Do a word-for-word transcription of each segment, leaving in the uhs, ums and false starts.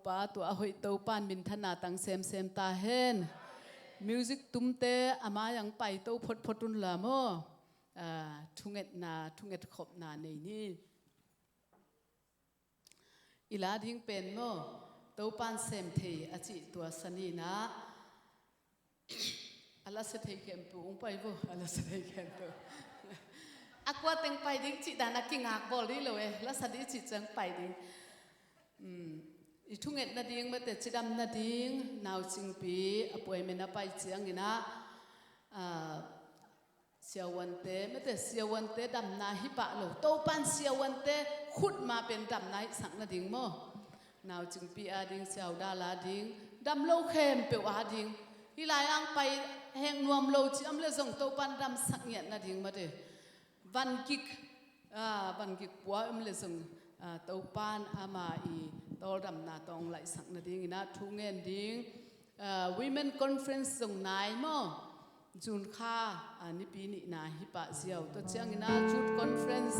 Pa, tua a hoih Topan minthanna tang semsem ta hen. Music tumte a mai-ah pai to photphot un la maw. Ah, thungetna, thunget khopna nei ni. I la ding pen maw, Topan sem thei a cih tua san in ah, a lasa thei khempeuh hong pai vo, a lasa thei khempeuh. A kua teng pai ding cih dan a kingak bawl dih lo e, lasa dih cih ciang pai ding. Um, i thunget nading, mate cidam nading, Nau Cingpi a puai men a pai ciangin ah, ah, siavuante, mate siavuante damna hi pah lo, Topan siavuante khut ma pen damna hihsak nading maw. Nau Cingpi a ding, Siau Dal a ding, dam lo khempeuh a ding, hih lai-ah pai hek nuam lo ci om le zong Topan damsak ngiat nading, mate. Van Gik, ah, Van Gik pua om le zong, ah, Topan ama i tawldamna tawng laihsak nadingin ah thu ngen ding. Ah, Women Conference zong nai maw. June kha, ah, Nipi nihna hi pah ziau. Tua ciangin ah Youth Conference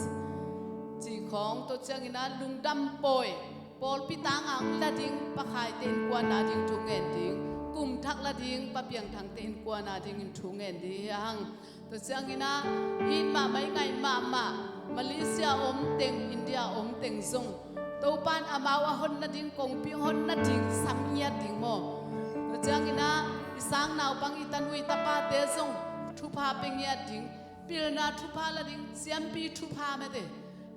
cih khawng, tua ciangin ah lungdam pawi, pawlpi tang a hong la ding Pa Khaite innkuan a ding thu ngen ding, kum thak la ding Pa Piang Thangte innkuan a dingin thu ngen ding hi hang. Tua ciangin ah it mahmah, i ngaih mahmah, Malaysia a om teng, India a om teng zong, Topan amau a hon nading, kongpi hon nading sam ngiat ding maw. Tua ciangin ah i sang naupang, i tanu, i tapate zong thupha pia ngiat ding, pilna thupha la ding, siampi thupha, mate,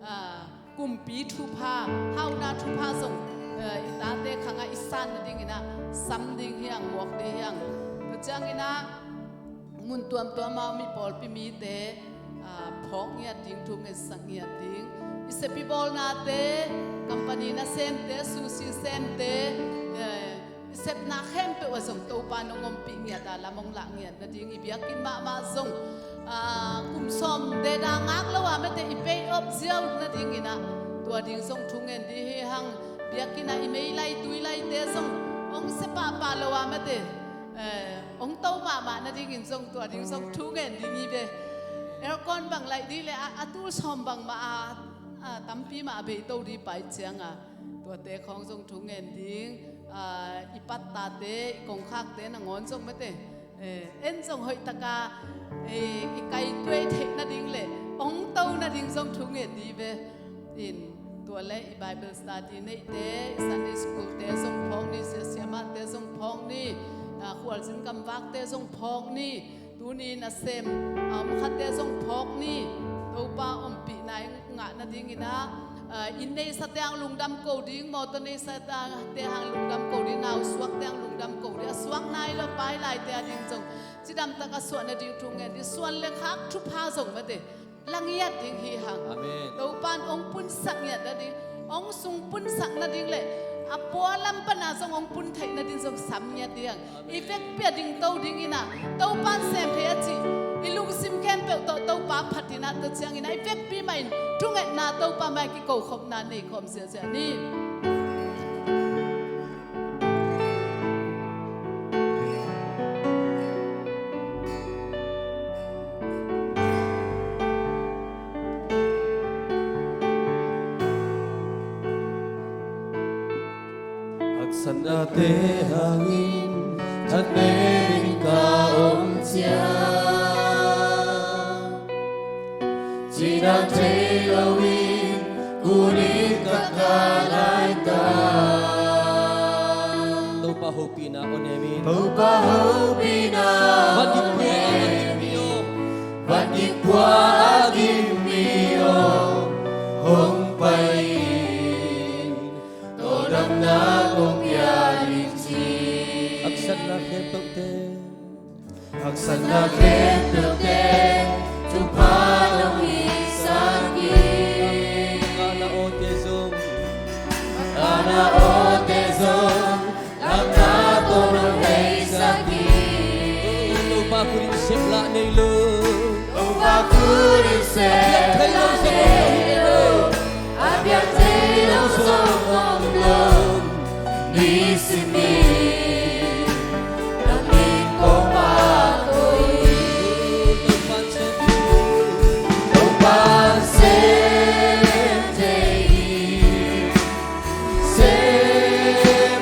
ah, kumpi thupha, hauna thupha zong, eh, i tate khangah i san nadingin ah sam ding hi hang, muak ding hi hang. Tua ciangin ah mun tuamtuam a om i pawlpi mite, ah, phawk ngiat ding, thu ngetsak ngiat ding. I sep i bawlnate, company nasemte, susi semte, eh, i sepna khempeuh ah zong Topa nong ompih ngiat a lam hong lah ngiat nading, i biakinn mahmah zong, ah, kum sawm deda ngak lo a, mate, i pay off ziau nadingin ah tua ding zong thu ngen ding hi hang. Biakinn ah i meilai tuilaite zong hong sia pahpah lo a, mate, eh, hong to mahmah nadingin zong tua ding zong thu ngen ding hi ve. Aircon bang laih dih leh a, a tul sawm bang mah a, a tampi mah a bei to dih pai ciang a, tuate khawng zong thu ngen ding. Ah, i pattate, i kongkhakte nangawn zong, mate, eh, en zong hoihtaka, eh, i kaituai theih nading leh hong to nading zong thu ngen dih ve. In, tua leh i Bible study neihte, i Sunday school-te zong phawk ni, sia siamahte zong phawk ni, ah, khualzin gamvakte zong phawk ni, tuni nasem a om khatte zong phawk ni. Topa ompihna i ngah nadingin ah, ah, inn neisate hang lungdam ko ding, mawtaw neisate hang lungdam ko ding, nausuakte hang lungdam ko ding, a suak nai lo pai laite a ding zong cidamtak a suah nading thu ngen ding, suan le khak thupha zong, mate, la ngiat ding hi hang. Amen. Topan hong punsak ngiat nading, hong sung punsak nading leh a pua lam pana zong hong pun theih nading zong sam ngiat ding hang. I vekpi a ding to dingin ah Topan sem thei a cih i lungsim khempeuh tawh Topa phat in ah, tua ciangin ah i vekpi mah in thungetna Topa mai kiko khopna nei khawm ziahziah ni. Haksatnate hangin thanem in ka om ciang, cina thei loin kunin ka kah laitak. Topa hopihna aw nemin, Topa hopihna aw nemin, van gik pua a gim mi aw, hong pai in, tawldamna kong pia in ci. Haksatna khempeuhte, haksatna khempeuhte thupha nong hisak hi. Ka na awte zong, ka na awte zong, lamna tawh nong heisak hi. Topa khut in sep lah nei lo, Topa khut in sep lah nei lo. A biak thei lo zong om lo, nisim in na min kong pahtawi. Topa'n sem thei hi, sem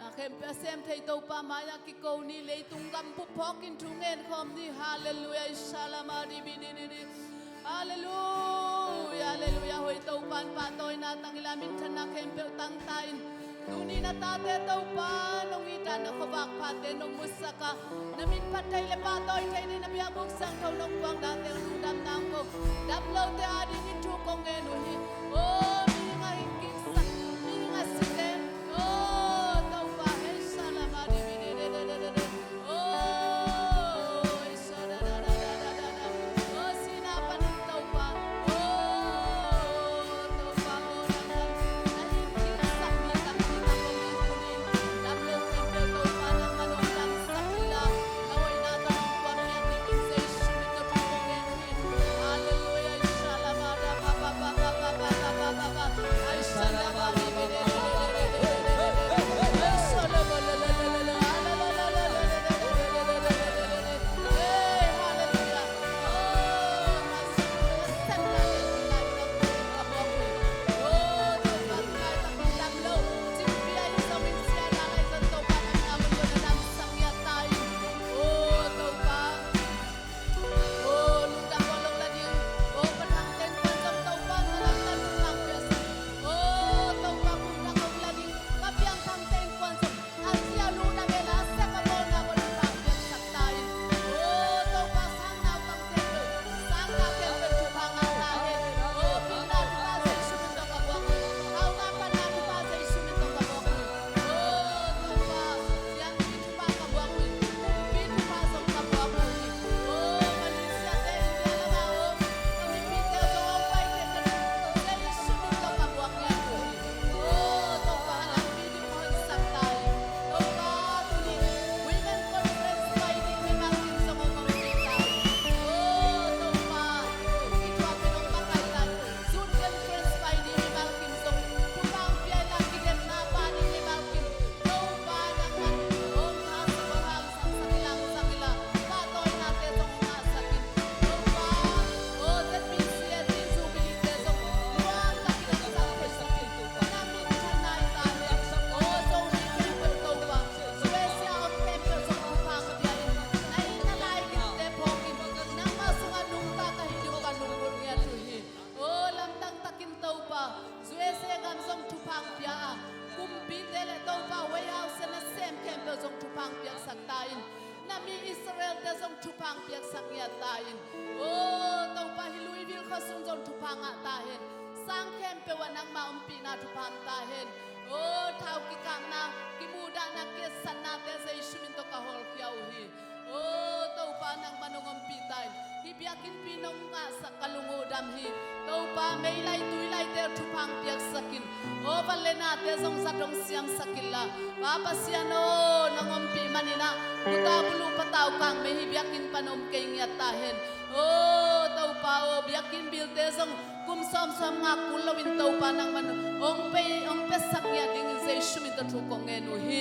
Na khempeuh a sem thei Topa mai-ah kiko ni, leitung gam bup phawkin thu ngen khawm ni. Halleluiah. Ishalamadi bidididi. Halleluiah, halleluiah. Hoih Topa in pahtawina tang ila, minthanna khempeuh tang ta in. Tuni na tate Topa nong it a, na khuavak phate nong musak a, na min phat thei le pahtawi thei ding na biakbuk siangtho nong puak dante lungdamna hong ko. Dam lote adingin thu kong ngen uh hi. O, mihing a hing kiksak, mihing a si leng, o Topa, hei salama di bi de de de de de de. O, hei salama da da da da da da. O, sihna panin Topa. O Topa, o dam dam. Na hing kiksak mi tampi tak om hi tuni. Dam lo khempeuh Topa nangman hong damsak inla, na hoihna tawh hong puak piak dingin Jesu min tawh thu kong ngen hi. Halleluiah. Ishalamada ba ba ba ba. ngiat ta in. Aw Topa, hih Louisville khua sung zong thupha ngah ta hen. Sang khempeuh ah nangma ompihna thupha om ta hen. Aw thau kikapna, kimudahna, kietsatnate Jesu min tawh ka hawlkhia uh hi. Aw Topa, nangman hong ompih ta in. Hih biakinnpi nong ngahsak ka lung uh dam hi. Topa, meilai tuilaite thupha hong piaksak in. Aw van le nate zong zat hong siamsak inla, Pa Pasian aw, nang ompih manin ah guta buluh patau kangmei hih biakinn pan om kei ngiat ta hen. Aw Topa aw, biakinn bilte zong kum sawmsawm ngak kul loin Topa, nangman hong pei, hong piasak ngiat dingin Jesu min tawh thu kong ngen uh hi.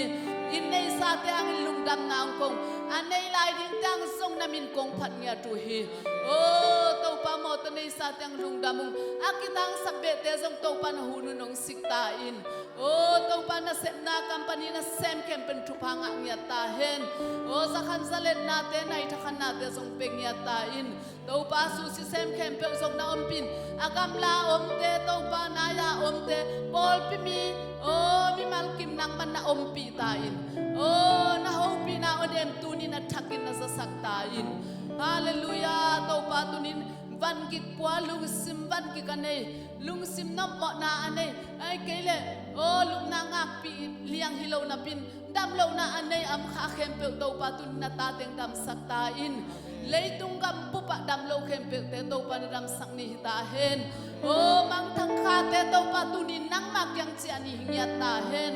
Inn neisate hangin lungdamna hong ko ung. A nei lai dingte hang zong na min kong phat ngiat uh hi. Aw Topa, mawtaw neisate hang lungdam ung. A kitangsak behte zong Topa, na hun un hong sik ta in. Aw Topa, nasepna company nasem khempeuh in thupha ngah ngiat ta hen. Aw zakhan zaletnate, nai thakhannate zong pia ngiat ta in. Topa, susi sem khempeuh zong na ompih in. A gamla omte Topa, nai-a omte, pawlpi mi, aw mimal kim nangman na ompih ta in. Aw na hopihna awnem tunin a thakin na zasak ta in. Halleluiah. Topa, tunin vangik pua lungsim vangik a nei, lungsim nopmawhna a nei, ahih kei leh aw lupna ngakpih liang hi lo napin damlohna a nei a om kha khempeuh Topa, tunin na tateng damsak ta in. Leitung gam bupah damloh khempeuhte Topa, na damsak ni hi ta hen. Aw mangthang khate Topa, tunin nangma kiang ciah ni hi ngiat ta hen.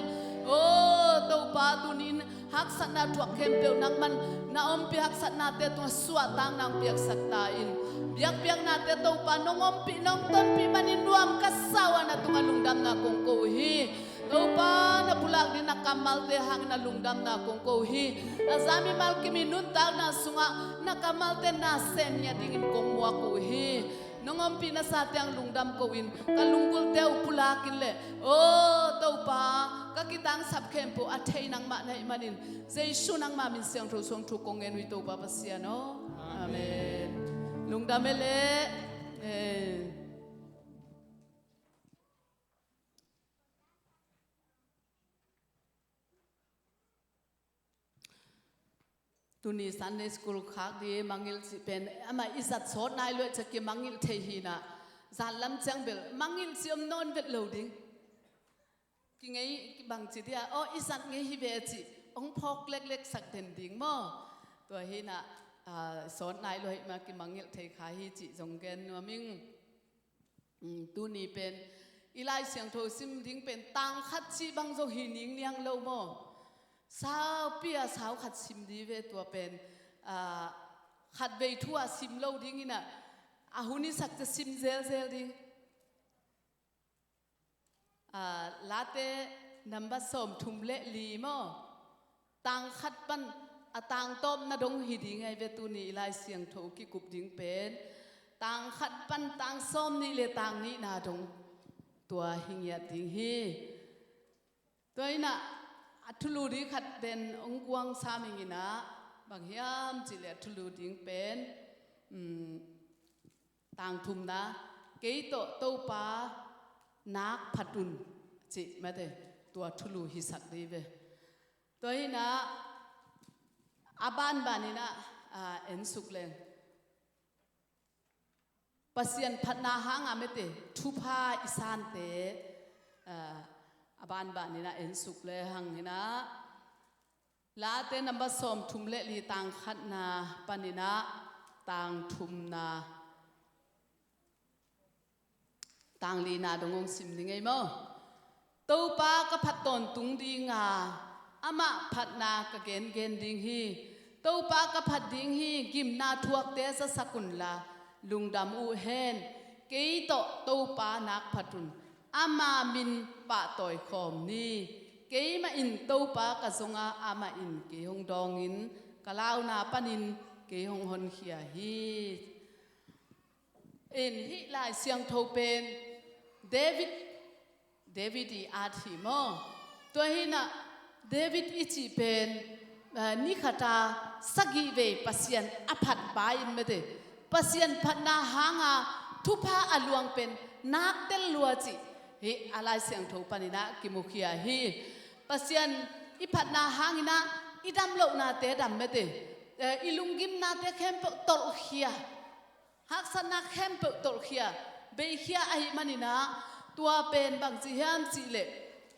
Aw Topa, tunin haksatna thuak khempeuh nangman na ompih, haksatnate tungah suahtakna hong piaksak ta in. Biakpiaknate Topa, nong ompih nong tonpih manin nuam ka sa uh a, na tungah lungdamna kong ko uh hi. Topa, na pulak ding na kammalte hangin a lungdamna kong ko uh hi. A za mimal kim i nuntakna sungah na kammalte na sem ngiat dingin kong muak uh hi. Nong ompih nasate hang lungdam ko-in ka lungkulte uh pulak in leh, aw Topa, ka kitangsap khempeuh a thei nangmah na hih manin Jesu nangma min siangtho suang thu kong ngen uh hi Topa Pasian aw. Amen. Lungdam e leh. Amen. Tuni Sunday School khak ding mangngilh cih pen amah i zat sawt nai luat ciang kimangngilh thei hi na. Zan lam ciang bel mangngilh cih om nawn vet lo ding. Kingei bangci dia, aw i zat ngei hi ve cih hong phawk leklek sak den ding maw? Tua hi na, ah, sawt nai luat hi mah kimangngilh thei kha hi cih zong gen nuam ing. Um, tuni pen i Lai Siangtho sim ding pen tang khat cih bang zong hi ningniang lo maw? Saupi a sau khat sim ding ve tua pen, ah, khatvei thu a sim lo ding in a, a hun i sak ciang sim zelzel ding. Ah, Late number sawmthum le li maw? Tang khat pan a tang tawpna dong hi ding ahi ve, tuni i Lai Siangtho kikup ding pen tang khat pan tang sawmnih le tang nihna dong tua hi ngiat ding hi. Tua in a, a thulu ding khat pen hong guang sam ing in a, bang hiam cih leh a thulu ding pen, um, tang thumna, kei tawh Topa nak phat un cih mate, tua thulu hisak ding ve. Tua hi na, a banban in a, ah, en suk leng. Pasian phatna hanga mate, thupha i sante, ah, a banban in a en suk lehang hi na. Late number sawmthum le li tang khatna pan in a tang thumna, tang lina dong hong sim ni ngei maw? Topa ka phat tawntung ding a, amah phatna ka gengen ding hi. Topa ka phat ding hi, gimna thuakte zasak unla, lungdam uh hen. Kei tawh Topa nak phat un, ama min pahtawi khawm ni. Keimah in Topa ka zong a, amah in kei hong dawngin, ka launa panin kei hong honkhia hi. In hih Lai Siangtho pen David, David i at hi maw? Tua hi na, David i cih pen, ah, ni khata sagih vei Pasian a phat pa in mate, Pasian phatna hanga thupha a luang pen nak tel lua cih hih a Lai Siangtho panin a kimukhia hi. Pasian i phatna hangin a i damlohnate dam mate. eh, i lunggimnate khempeuh tolhkhia, haksatna khempeuh tolhkhia, beikhia ahih manin ah, tua pen bangci hiam cihleh,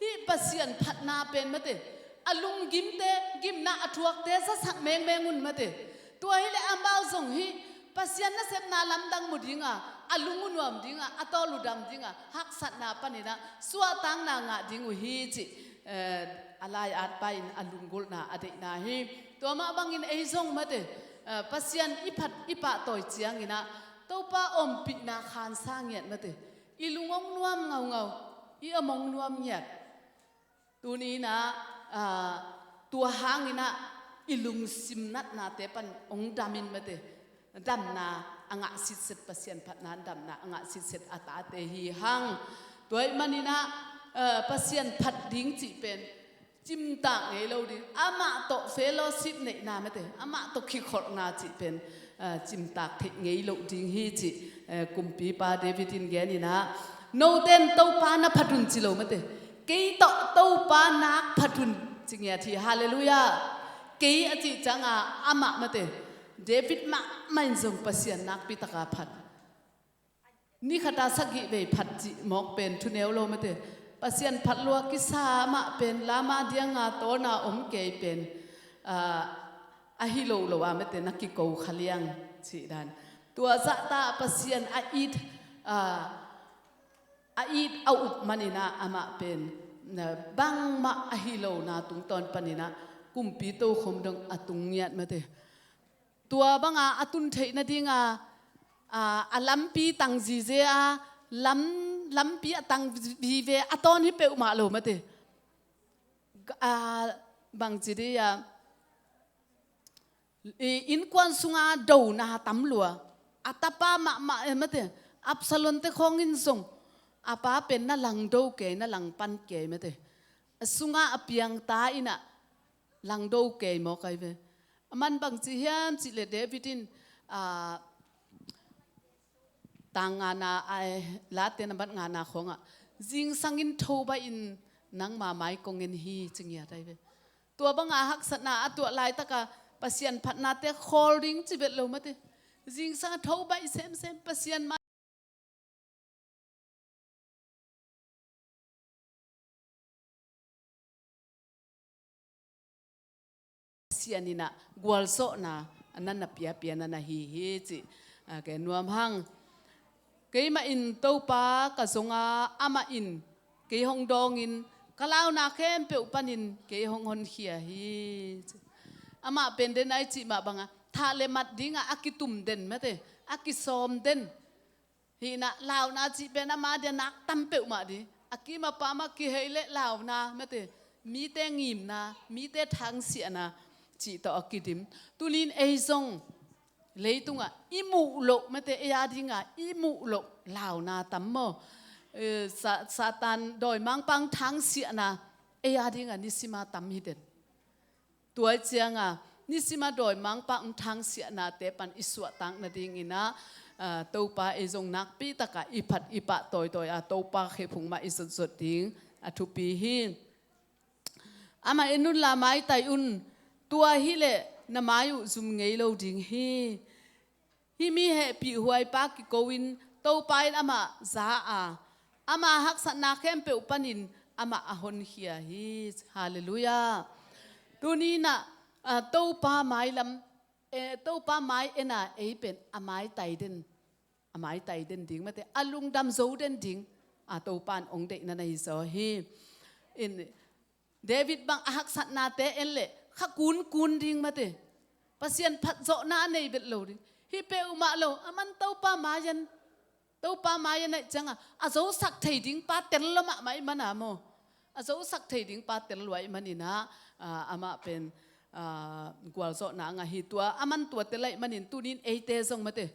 hih Pasian phatna pen mate, a lunggimte, gimna a thuakte zasak mengmeng un mate. Tua hileh amau zong hih Pasian nasepna lamdang mu dinga, a lung uh nuam dinga, a tawl uh dam dinga, haksatna panin ah suahtakna ngah ding uh hi cih, eh, a lai-atpa in a lunggulhna a deihna hi. Tua mah bangin ei zong mate, eh, Pasian i phat i pahtawi ciangin ah, Topa ompihna khansa ngiat mate, i lung hong nuam ngaungau, i om hong nuam ngiat. Tuni-in ah, ah, tua hangin ah i lungsim natnate pan hong damin mate, damna a ngah sitset, Pasian phatna damna a ngah sitset a tate hi hang. Tua ahih manin ah, ah, Pasian phat ding cih pen cimtak ngei lo ding, amah tawh fellowship neihna mate, amah tawh kikholhna cih pen, ah, cimtak theih ngei loh ding hi cih, eh, kumpipa David in genin ah, note in Topa na phat un ci lo mate, kei tawh Topa nak phat un ci ngiat hi. Halleluiah. Kei a cih cianga amah mate, David mahmah in zong Pasian nakpi taka phat. Ni khata sagih vei phat cih mawk pen thuneu lo mate. Pasian phat lua kisa mah pen lama dianga tawna om kei pen, ah, ahi lo lo a mate, na kiko kha liang cih dan. Tua zahta Pasian a it, ah, a it a up manin ah amah pen, na bangmah ahi lona tungtawn panin ah kumpi tokhom dong a tung ngiat mate. Tua banga a tun theih nadinga, a, a lampi tang zize a, lam, lampi a tang vive a tawn hi peuhmah lo mate. A, bangci dih a, i, innkuan sunga dona tam lua. A tapa mahmah e mate. Absalom te khawngin zong a pa pen na langdo kei, na langpan kei mate. A sunga a piangta in ah langdo kei mawk ai ve. A man bangci hiam cihleh David in, ah, tang ngana, ai, Late nambat ngana khawngah, zingsangin tho baih in nangma mai kong en hi ci ngiat ai ve. Tua banga haksatna a tuah laitaka Pasian phatnate khawl ding ci vet lo mate. Zingsang a tho baih semsem Pasian mai Pasian in ah gualzawhna a na na piapia na na hi hi cih, a, kei nuam hang. Keimah in Topa ka zonga amah in kei hong dawngin ka launa khempeuh panin kei hong honkhia hi. Amah pen den ai cih mah banga thah le mat dinga a kitum den mate, a kisawm den. Hih na launa cih pen ama dia nak tam peuhmah dih. A kim a pam a kihei le launa mate, mite ngimna, mite thangsiahna cih tawh a kidim. Tunin ei zong leitungah i muh loh mate, ei a dinga i muh loh launa tam maw? Eh, Sa-, Satan dawimangpa hong thangsiahna ei a dinga nisima tam hi den. Tua i cianga nisima dawimangpa hong thangsiahnate pan i suahtak nadingin ah, ah, Topa ei zong nakpi takah i phat i pah tawitawi a Topa khephung mah i zotzot ding a thupi hi. Amah en unla maitai un, tua hileh na mai uh zum ngei lo ding hi. Hih mi hehpih huaipa kiko in Topa in amah za a, ama haksatna khempeuh panin amah a honkhia hi. Halleluiah. Tuninah, ah, Topa mailam, eh, Topa mai ena ei pen a maitai den, a maitai den ding mate, a lungdam zo den ding, ah, Topa in ong deihna na hi zaw hi. In, David bang a haksatnate en leh kha kunkun ding mate. Pasian phatzawhna a nei vet lo ding. Hih peuhmah lo, a man Topa mai-en, Topa mai-en aih cianga a zosak thei ding pa tel lua mahmah ih mana maw? A zosak thei ding pa tel lua ih maninah, ah, amah pen, ah, gualzawhna a ngah hi. Tua a man tua tel aih manin tunin eite zong mate,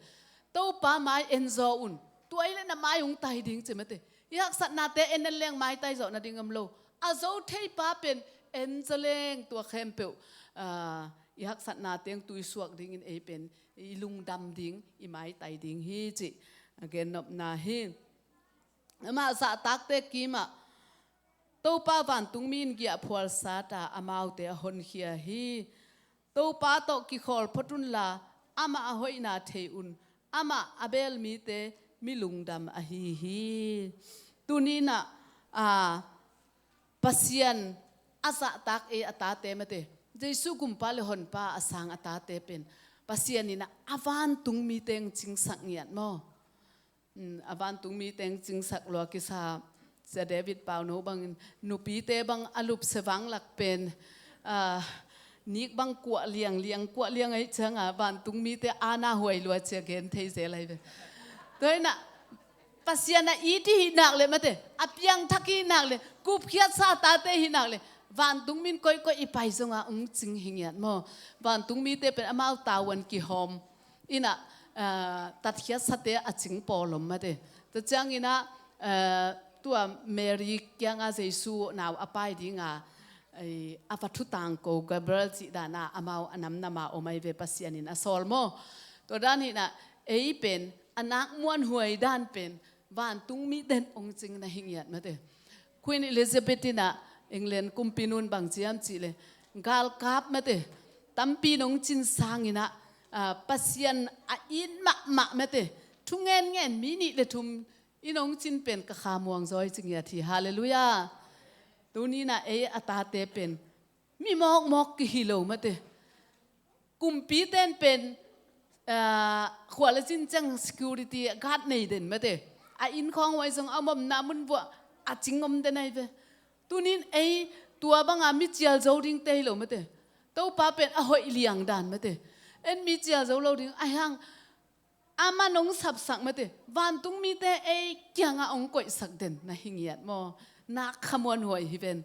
Topa mai en zaw un. Tua ih leh na mai hong tai ding ci mate. I haksatnate en en leng maitai zawh nading om lo. A zo thei pa pen en zaw leng tua khempeuh, ah, i haksatna teng tuisuak dingin ei pen i lungdam ding, i maitai ding hi cih a gennopna hi. Amah zahtakte kimah Topa vantungmi in giahphual sata amaute a honkhia hi. Topa tawh kikhawl phot unla, amah a hoihna thei un. Amah a beel mite mi lungdam ahi hi. Tuni-in ah, a, Pasian a zahtak ei a tate mate, Jesu gumpa le honpa a sang a tate pen Pasian in ah a vantung mite hong cingsak ngiat maw? Mm, a vantung mite hong cingsak lua kisa. Sia David Pauno bangin nupite bang a lupsia vanglak pen, a, nik bang kuah liangliang, kuah liang ahih ciangin vantung mite aana huai lua ci-a gen thei zel ahi ve. Tua hi-in ah Pasian a it i hih nak leh mate, a piangthak i hih nak leh, gupkhiatsa tate i hih nak leh, vantung mi in koikoi i pai zongin hong cing hi ngiat maw? Vantung mite pen amau tavuan kihawm in ah, a, tatkhiatsate a cing pawl om mate. Tua ciangin ah, a, tua Mary kiangah Jesu nau a pai dinga, ei, a va thutangko Gabriel cih danah amau a namnam a om ahi ve, Pasian in a sawl maw? Tua dan hi-in ah ei pen a nak muanhuai dan pen vantung mite in hong cing na hi ngiat mate. Queen Elizabeth in ah, England kumpinu in bang ci hiam cih leh, galkap mate tampi in hong cin sangin ah, a, Pasian a it mahmah mate, thu ngenngen mi nih le thum in hong cin pen ka kha muang zaw hi ci ngiat hi. Halleluiah. Tuni-in ah ei a tate pen mi mawkmawk kihi lo mate. Kumpite in pen, a, khua le cin ciang security guard nei den mate. A inn khawng huai zong a om omna mun vuah a cing om den ahi ve. Tuni-in ei tua banga mi cial zo dingte hi lo mate. Topa pen a hoih liang dan mate. En mi cial zo lo ding, ahi hang aman hong sapsak mate, vantung mite ei kiangah hong koihsak den na hi ngiat maw? Nak kha muanhuai hi ven.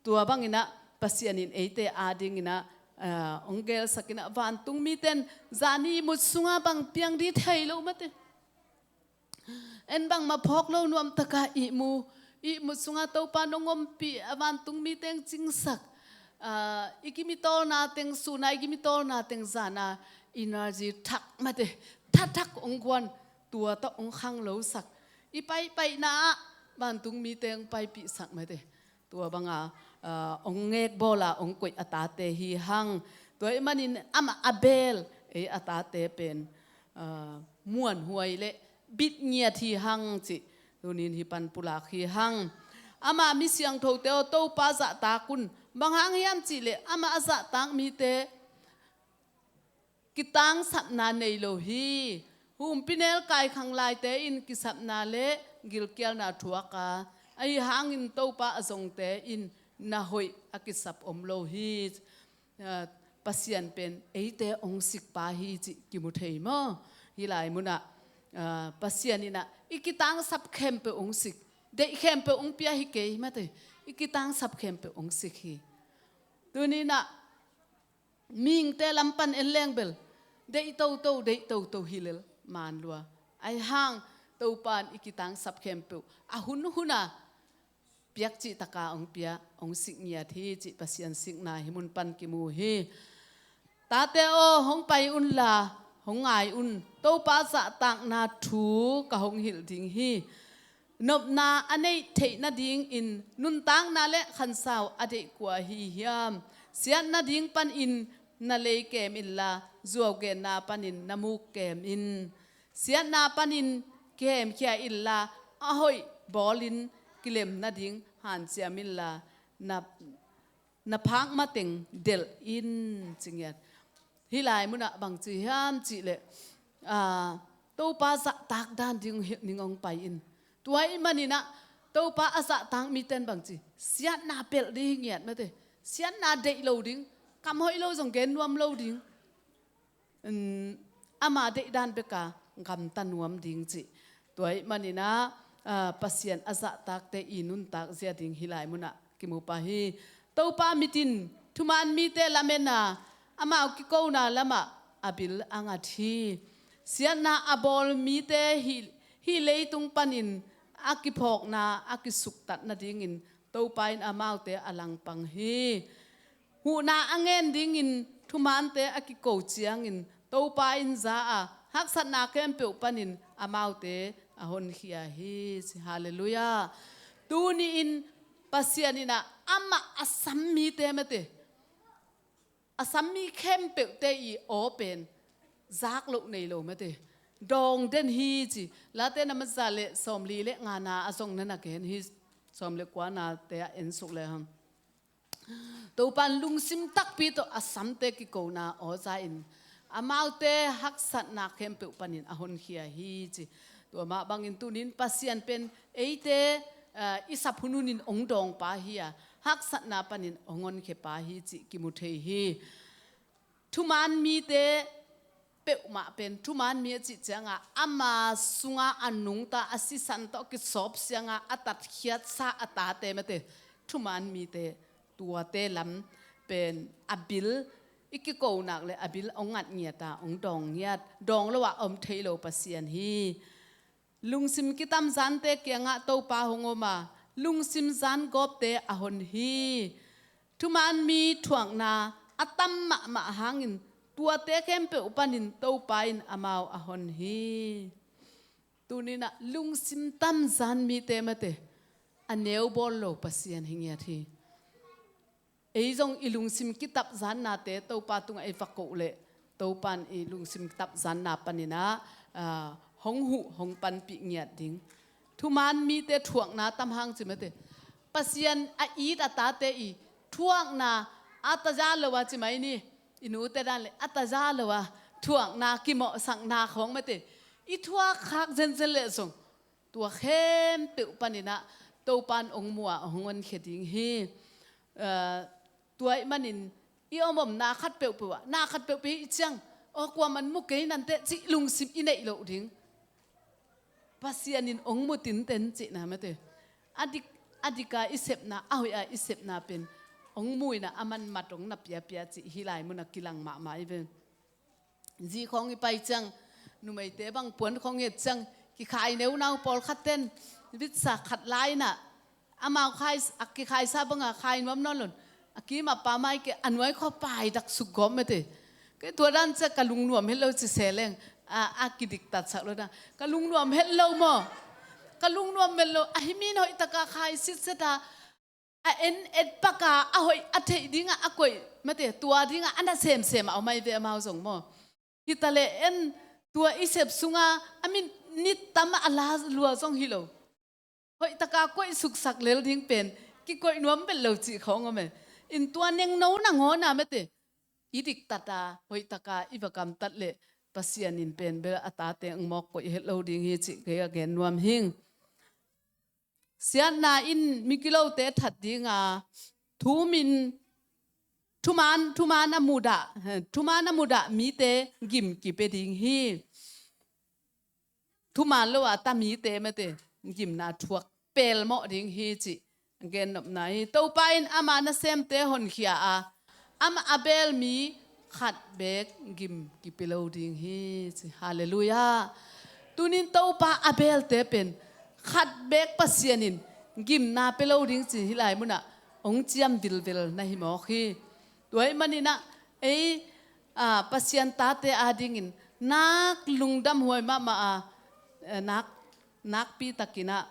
Tua bangin ah Pasian in eite adingin ah, a, hong gelsak in ah, vantung mite in zan ihmut sungah bang piang ding thei lo mate. En bangmah phawk lo nuamtaka ihmu, ihmut sungah Topa in hong ompih, a vantung mite hong cingsak, a, i kimitawlna teng sun a, i kimitawlna teng zan a, energy thak mate, tha thak hong guan, tua tawh hong khanglosak, i paipaihna ah vantung mite hong paipihsak mate. Tua banga, a, hong ngekbawl a hong koih a tate hi hang. Tua ahih manin amah a beel ei a tate pen, a, muanhuai le bit ngiat hi hang cih tuni-in hih pan pulak hi hang. Ama mi siangthote aw, Topa zahtak un. Bang hang hiam cih leh amah a zahtak mite kitangsapna nei lo hi. Humpinelkai khanglaite in kisapna le gilkialna thuak a, ahi hangin Topa a zongte in na hoih a kisap om lo hi. A, Pasian pen eite hong sikpa hi cih kimu thei maw? Hih lai munah, a, Pasian in ah i kitangsap khempeuh hong sik, deih khempeuh hong pia hi kei mate, i kitangsap khempeuh hong sik hi. Tuni-in ah mihingte lam pan en leng bel deih toto, deih toto hi lel man lua. Ahi hang Topa in i kitangsap khempeuh a hunhun a piak cihtaka hong pia, hong sik ngiat hi cih Pasian sikna hih mun pan kimu hi. Tate aw, hong pai unla, hong ngai un. Topa zahtakna thu ka hong hilh ding hi. Nopna a neih theih nadingin nuntakna le khansau a deih kua ahi hiam? Siatna ding panin na lei kem inla, zuaugenna panin na muk kem in. Siatna panin kihemkhia inla, a hoih bawlin kilem nading hanciam inla, na, na phak mateng delh in, ci ngiat. Hih lai munah bang ci hiam cih leh, a, Topa zahtak dan ding hilh ning hong pai in. Tua ahih manin ah Topa a zahtak mite in bang ci, siatna pelh ding hi ngiat mate. Siatna deih lo ding, kam hoih lo zong gen nuam lo ding. Um, ama deihdan beka gamta nuam ding cih. Tua ahih manin ah, a, Pasian a zahtakte i nuntak zia ding hih lai munah kimu pah hi. Topa mit in thuman mite lamen a, amau kikona lamah a bil a ngat hi. Siatna a bawl mite hih, hih leitung panin a kiphawkna a kisuktat nadingin Topa in amaute a langpang hi. Huhna a ngen dingin thumante a kiko ciangin Topa in za a, haksatna khempeuh panin amaute a honkhia hi. Halleluiah. Tuni-in Pasian in ah amah a sam mite mate, a sam mi khempeuhte i aw pen zak loh nei lo mate. Dawng den hi ci. Late na maza le sawmli le ngana a zong na na gen hi. Sawm le kuanate a ensuk le hang. Topan lungsim takpi tawh a samte kikona awza in amaute haksatna khempeuh panin a honkhia hi ci. Tua mah bangin tunin Pasian pen eite, ah, i sap hunhunin ong dawngpa hi a, haksatna panin ong honkhia pa hi cih kimu thei hi. Thuman mite peuhmah pen thuman mi a cih cianga ama sunga a nungta a sisan tawh kisawp sianga a tatkhiatsa a tate mate. Thuman mite tuate lam pen a bil i kikonak le a bil ong ngat ngiata ong dawng ngiat, dawng lo a om thei lo Pasian hi. Lungsim kitamzante kiangah Topa hong om a, lungsim zangawpte a hon hi. Thuman mi thuakna a tam mahmah hangin tuate khempeuh panin Topa in amau a hon hi. Tuninah lungsim tamzan mite mate a neu bawl lo Pasian hi ngiat hi. Ei zong i lungsim kitapzannate Topa tungah ei va koh leh Topan i lungsim kitapzanna paninah, ah, hong huh hong panpih ngiat ding. Thuman mite thuakna tam hang ci mate. Pasian a it a tate i thuakna a taza lo a ci mai ni. I nute dan le a taza lo a thuakna kimawhsakna khawng mate. I thuak khak zenzen leh zong tua khempeuh paninah Topan ong mu a hong honkhia ding hi. Ah, tua ih manin i om om na khat peuhpeuh ah, na khat peuhpeuh i ciang, aw kuaman mu kei nante cih lungsim i neih loh ding. Pasian in ong mu tinten cihna mate. A dik, a dika i sepna, a hoiha i sepna pen ong mu inah a man mat ong na piapia cih hih lai munah kilang mahmah i ve. Zi khawng i pai ciang, numeite bang puan khawng i et ciang, kikhai neunau pawlkhat ten vitsa khat lai inah amau khai, a kikhaisa banga khai nuam nawn lo in a kim a pa mai kei a nuai khua pai dak suk gawp mate. Kei tua dan ciang ka lungnuam het lo ci se leng a, a kidiktatsak lo dan ka lungnuam het lo maw? Ka lungnuam het lo. A hi min hoih taka khai sitset a, a en et paka a hoih a theih dingah a koih mate, tua dingah a na semsem a om ai ve amau zong maw? Hi ta leh en tua i sep sunga a min nit tam a la lua zong hi lo. Hoih taka koih suksak lel ding pen kikoih nuam bel lo cih khawng om e. In tua nengno nangawn a mate i diktat a, hoih taka i va gamtat leh Pasian in pen bel a tate ong mawk koih het lo ding hi cih kei a gen nuam hing. Siatna in migilote that dinga thumin, thuman, thuman a mudah, thuman a mudah mite gim kipia ding hi. Thuman lo a ta mite mate gimna thuak pelmawh ding hi cih gennopna hi. Topa in ama nasemte honkhia a, amah a beel mi khat beek gim kipia lo ding hi ci. Halleluiah. Tunin Topa a beelte pen khat beek Pasian in gimna pia lo ding ci hih lai munah hong ciam vilvel na hi mawk hi. Tua ih maninah ei, ah, Pasian tate adingin nak lungdamhuai mahmah a, eh, nak, nakpi takinah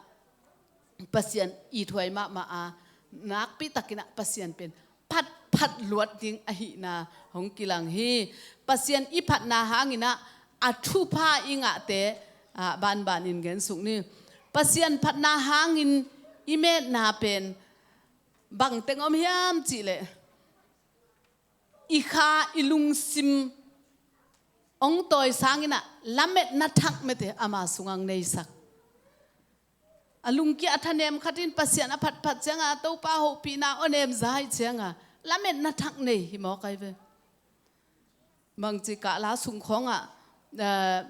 Pasian ithuai mahmah a, nakpi takinah Pasian pen phatphat luat ding ahihna hong kilang hi. Pasian i phatna hanginah a thupha i ngahte, ah, banbanin gensuk ni. Pasian phatna hangin i metna pen bangteng om hiam cihleh i kha i lungsim ong tawi sanginah lametna thak mate ama sungang neisak. A lungkia a thanem khatin Pasian a phatphat cianga Topa hopihna aw nem zai cianga lametna thak nei hi mawk ai ve. Bangci kah la sung khawngah, eh,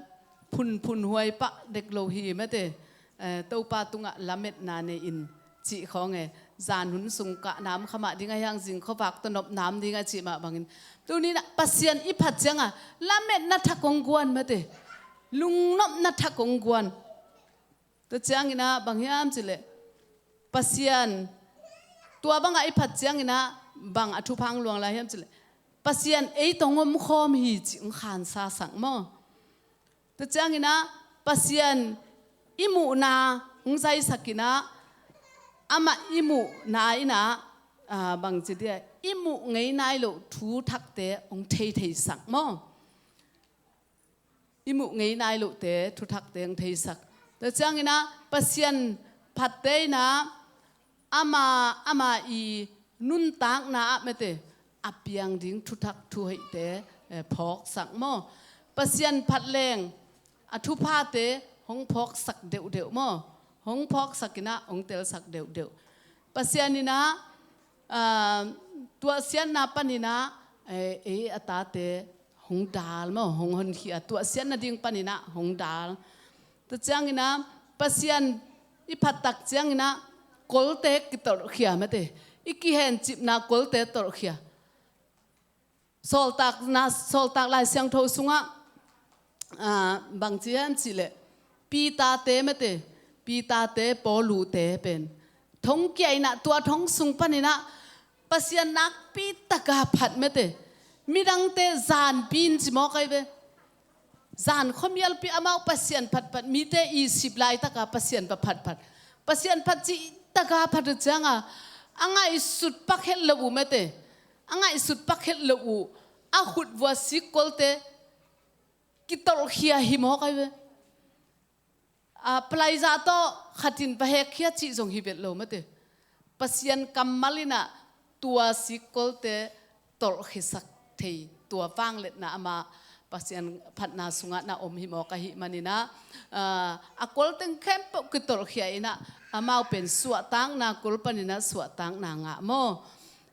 phunphun huai pah dek lo hi mate, eh, Topa tungah lametna nei in cih khawng e. Zan hun sung kah nam khamah ding a hiang zing khuavak tawh nop nam ding a cih mah bangin tuninah Pasian i phat cianga lametna thak ong guan mate, lungnopna thak ong guan. Tua cianginah bang hiam cihleh Pasian tua bangah i phat cianginah bang a thupha ong luang lai hiam cihleh Pasian ei tawh ong omkhawm hi cih ong khansa sang maw? Tua cianginah Pasian i muhna ong zaisakinah amah i muhna inah, ah, bangci dia i muh ngei nai loh thu thakte hong thei theisak maw? I muh ngei nai lohte thu thakte hong theisak. Tua ciangin ah Pasian phatte in ah ama, ama i nuntakna ah mate a piang ding thu thak thu hoihte, eh, phawksak maw? Pasian phat leng a thuphate hong phawksak deuhdeuh maw? Hong phawksak in ah hong telsak deuhdeuh. Pasian in ah, ah, tuahsiatna panin ah, eh, ei a tate hong dal maw, hong honkhia, tuahsiat nading panin ah hong dal. Tua ciangin ah Pasian i phat tak ciangin ah kolte kitolhkhia mate, i kihencipna kolte tolhkhia. Sawltakna, Sawltak Lai Siangtho sungah, ah, bangci hiam cihleh, Peter-te mate, Peter-te, Paulu-te pen thongkia in ah, tua thong sung panin ah Pasian nakpi taka phat mate, midangte zanpi in ci mawk ai ve. Zan khuamialpi amau Pasian phatphat, mite Egypt laitaka Pasian va phatphat. Pasian phat cihtaka phat uh cianga a ngaihsut pak het lo uh mate, a ngaihsut pak het lo uh a khut vua sikkolte kitolhkhia hi mawk ai ve. A, palai zah tawh khatin va hekkhia cih zong hi vet lo mate. Pasian kammal in ah tua sikkolte tolhkhiasak thei, tua vangliatna ama Pasian phatna sungah na om hi mawk ahih manin ah, a, a kolteng khempeuh kitolhkhia in ah amau pen suahtakna kol panin ah suahtakna ngah maw?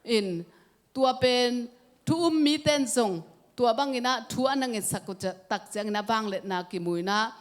In tua pen thu um mite in zong tua bangin ah thu a na ngetsak uh ca-, tak ciangin ah vangliatna kimu in ah,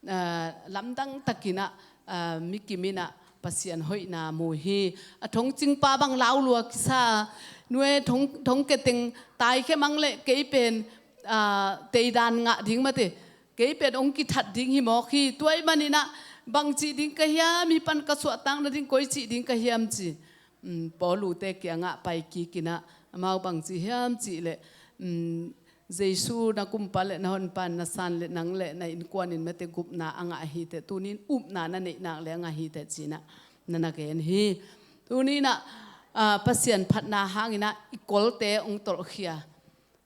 ah, lamdang takin ah, ah, mi kim in ah Pasian hoihna mu hi. A thongcingpa bang lau lua kisa, nuai thong, thongkia teng taikhia mang leh kei pen, ah, teidan ngah ding mate, kei pen hong kithat ding hi mawk hi. Tua ahih manin ah bangci ding ka hiam, hi pan ka suahtak nading koici ding ka hiam ci. Um, Paulu-te kiangah pai kik in ah amau bangci hiam cihleh, um, Jesu na kumpa le na honpa in na san le nang le na innkuan in mate gupna a ngah hi teh, tuni in upna na neih nak le a ngah hi teh ci in ah na na gen hi. Tuni in ah, ah, Pasian phatna hangin ah i kolte hong tolhkhia.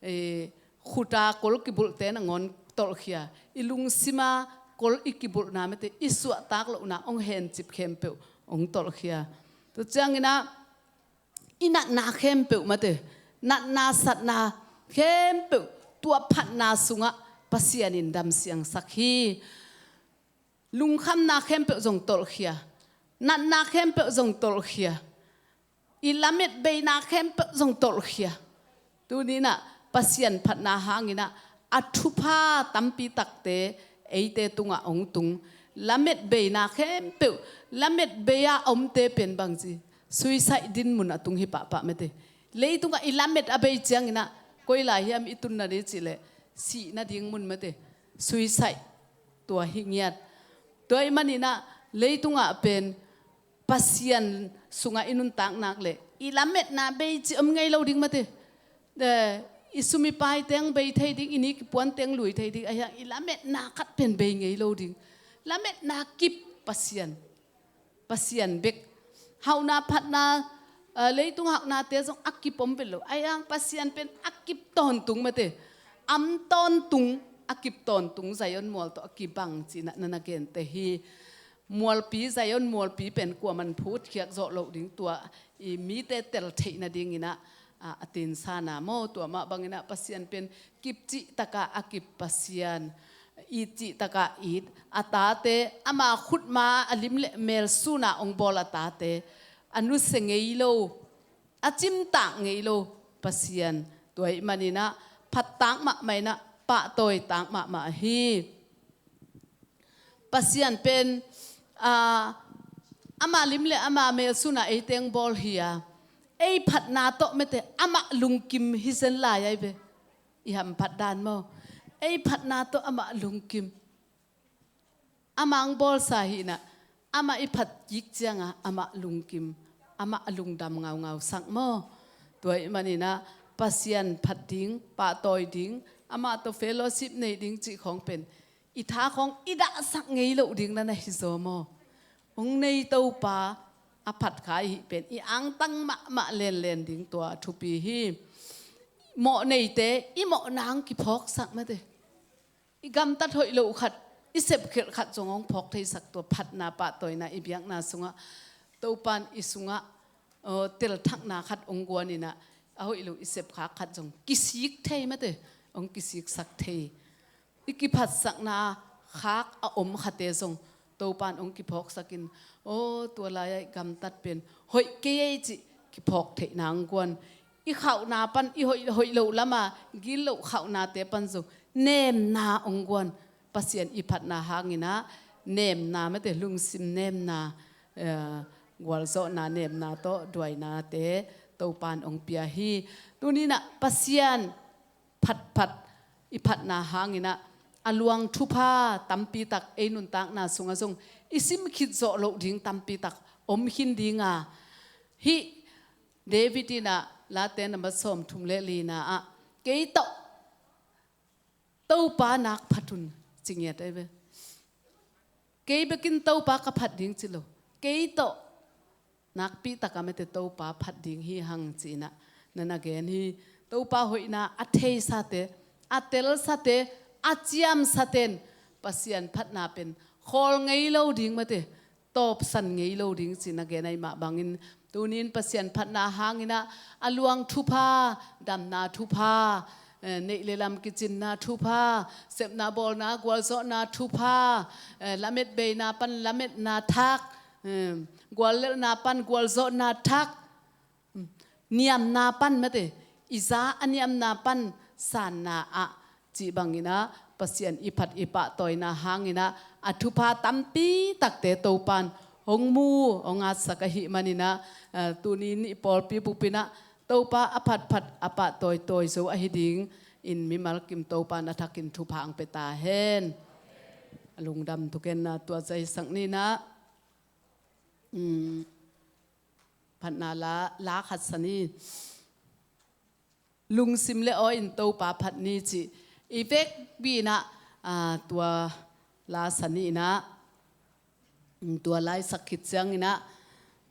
Eh, khuta kol kibulhte nangawn tolhkhia, i lungsima kol i kibulhna mate, i suahtak lohna hong hencip khempeuh hong tolhkhia. Tua ciangin ah i natna khempeuh mate, natna satna khempeuh tua phatna sungah Pasian in damsiangsak hi. Lungkhamna khempeuh zong tolhkhia, natna khempeuh zong tolhkhia, i lamet beina khempeuh zong tolhkhia. Tuni in ah Pasian phatna hangin ah a thupha tampi takte eite tungah hong tung. Lamet beina khempeuh, lamet bei-a omte pen bangci, suicide din mun a tung hi pahpah mate. Leitungah i lamet a bei ciangin ah koi lai hiam i tunna ding cihleh, sih nading mun mate, suicide, tua hi ngiat. Tua ahih manin ah leitungah pen Pasian sungah i nuntak nak leh i lametna bei cih om ngei lo ding mate. Eh, i sum i pai teng bei thei ding, i ni kipuan teng lui thei ding, ahi hang i lametna khat pen bei ngei lo ding. Lametna kip Pasian, Pasian bek. Hauhna phatna, eh, leitung hauhnate zong a kip om vet lo. Ahi hang Pasian pen a kip tawntung mate. Am tawntung, a kip tawntung Zion mual tawh a kibang ci in ah na na gente hi. Mualpi, Zion mualpi pen kuaman phutkhiak zawh loh ding, tua i mite tel theih nadingin ah, a, a tinsa na maw? Tua mah bangin ah Pasian pen kip cih takah a kip Pasian, it cih takah it, a tate ama khutma a lim le mel sun a hong bawl a tate, a nusia ngei lo, a cimtak ngei lo Pasian. Tua ahih manin ah phattak mahmah in ah pahtawitak mahmah hi. Pasian pen, ah, ama lim le ama mel sun a eite hong bawl hi a, ei phatna tawh mate amah lungkim hi zen lai ai ve. I hamphat dan maw? Ei phatna tawh amah lungkim. Amah hong bawlsa hi in ah, amah i phat kik cianga amah lungkim, amah a lungdam ngaungau sak maw? Tua ahih manin ah Pasian phat ding, pahtawi ding, amah tawh fellowship nei ding cih khawng pen i tha khawng i dahsak ngei loh ding na na hi zaw maw? Hong nei Topa, a phat kha i hih pen i angtang mahmah lenlen ding tua a thupi hi. Mawh neite i mawh nang kiphawksak mate. I gamtat hoih loh khat, i sepkhelh khat zong hong phawk theisak tua phatna pahtawina i biakna sungah Topan i sungah, aw, telthakna khat hong guan inah a hoih lo i sepkhak khat zong kisik thei mate, hong kisiksak thei. I kiphatsakna khak a om khate zong Topan hong kiphawksakin, aw, tua lai-ah i gamtat pen hoih kei ei cih kiphawk theihna hong guan. I khauhna pan, i hoih, hoih loh lama gil loh khauhnate pan zong nemna hong guan. Pasian i phatna hanginah nemna mate, lungsim nemna, eh, gualzawhna nemna tawh duainate Topan hong pia hi. Tuninah Pasian phatphat i phatna hanginah a luang thupha tampi tak ei nuntakna sungah zong i sim khit zawh loh ding tampi tak om khin dinga, hih David inah Late number sawmthum le lina ah, kei tawh Topa nak phat un, ci ngiat ahi ve. Kei bekin Topa ka phat ding ci lo. Kei tawh nakpi taka mate Topa phat ding hi hang ci-inah na na gen hi. Topa hoihna a theisate, a telsate, a ciamsaten Pasian phatna pen khawl ngei lo ding mate, tawpsan ngei lo ding cih na gen ahih mah bangin, tunin Pasian phatna hanginah a luang thupha, damna thupha, eh, neih le lam kicinna thupha, sepna bawlna gualzawhna thupha, eh, lamet beina pan lametna thak, eh, guallelhna pan gualzawhna thak, niamna pan mate, i za a niamna pan sanna ah cih banginah Pasian i phat i pahtawina hanginah a thupha tampi takte Topan hong mu, hong atsak ahih maninah, eh, tuni nih pawlpi bupinah Topa a phatphat a pahtawitawi zo ahi dingin mimal kim Topan a thakin thupha hong pia ta hen. A lungdam thukenna tua zaisak ninah, um, phatna la, la khat sa ni. Lungsim le aw in Topa phat ni cih i vekpi inah, ah, tua la sa ni inah, tua la i sak khit cianginah,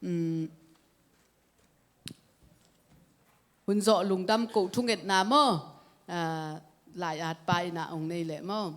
um, hun zawh lungdam koh thungetna maw, ah, lai-at pa inah hong nei leh maw.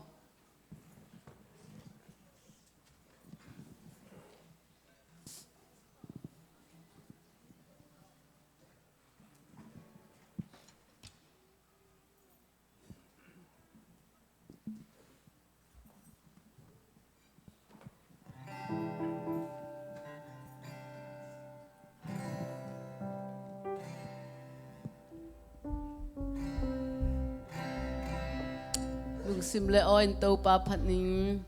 Lungsim le aw in Topa phat ning.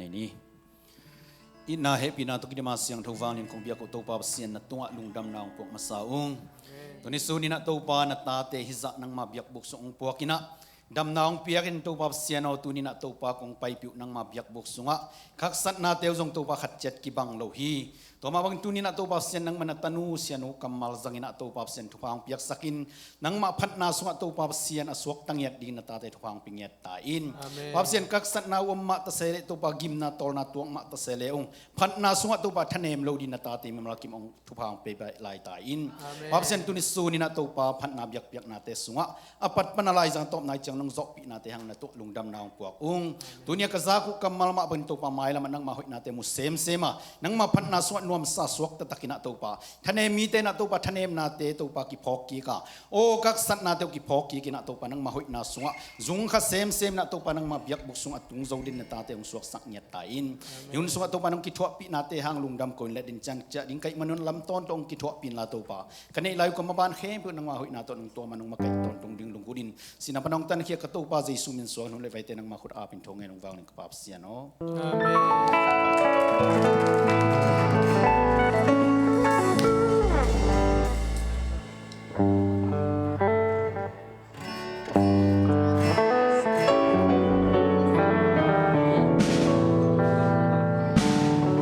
Ni. Itna hehpihna tawh kidim a siangtho vanglian kong biak uh Topa Pasian, na tungah lungdamna hong puak masa ung. Tuni sun in ah Topa, na tate hizah nangma biakbuk sung hong puak in ah damna hong piak in, Topa Pasian aw, tuni in ah Topa kong paipih uh nangma biakbuk sungah ka haksatnate uh zong Topa khat ciat kibang lo hi. Tua mah bangin tuni in ah Topa Pasian, nangma na tanu Sianu kammal zangin ah Topa Pasian thupha hong piaksak in, nangma phatna sungah Topa Pasian a suakta ngiat dingin na tate thupha hong pia ngiat ta in. Amen. Topa Pasian, ka haksatna uh om mah ta se leh, Topa gimna tawlna tuak mah ta se leh ung, phatna sungah Topa thanem lo dingin na tate mimal kim hong thupha hong pia lai ta in. Amen. Topa Pasian, tuni sun in ah Topa phatna biakpiaknate sungah a pat pan a laizang tawpna i ciang nong zawhpihnate hang na tungah lungdamna hong puak ung. Tuni a ka zak uh kammal mah bangin Topa, mailam ah nangma hoihnate mu semsem a, nangma phatna sungah nuamsa suakta takin ah Topa, thanem mite in ah Topa, thanemnate Topa kiphawk kik a, aw, ka haksatnate uh kiphawk kik in ah Topa, nangma hoihna sungah zungkha semsem in ah Topa, nangma biakbuk sungah tung zo dingin na tate hong suaksak ngiat ta in. Amen. Hih hun sungah Topa, nong kithuahpihnate hang lungdam ko in, let ding, ciang ciah ding ka hih manun lamtawn tawh hong kithuahpih inla Topa, ka neih lai uh ka maban khempeuh nangma hoihna tawh nong tuam a, nong makaih tawntung ding lunggulh in, sihna pan hong tankhia ka Topa Jesu min suang in, hun le vaite nangma khut a ap in, thungen hong vanglian ka Pa Pasian aw. Amen.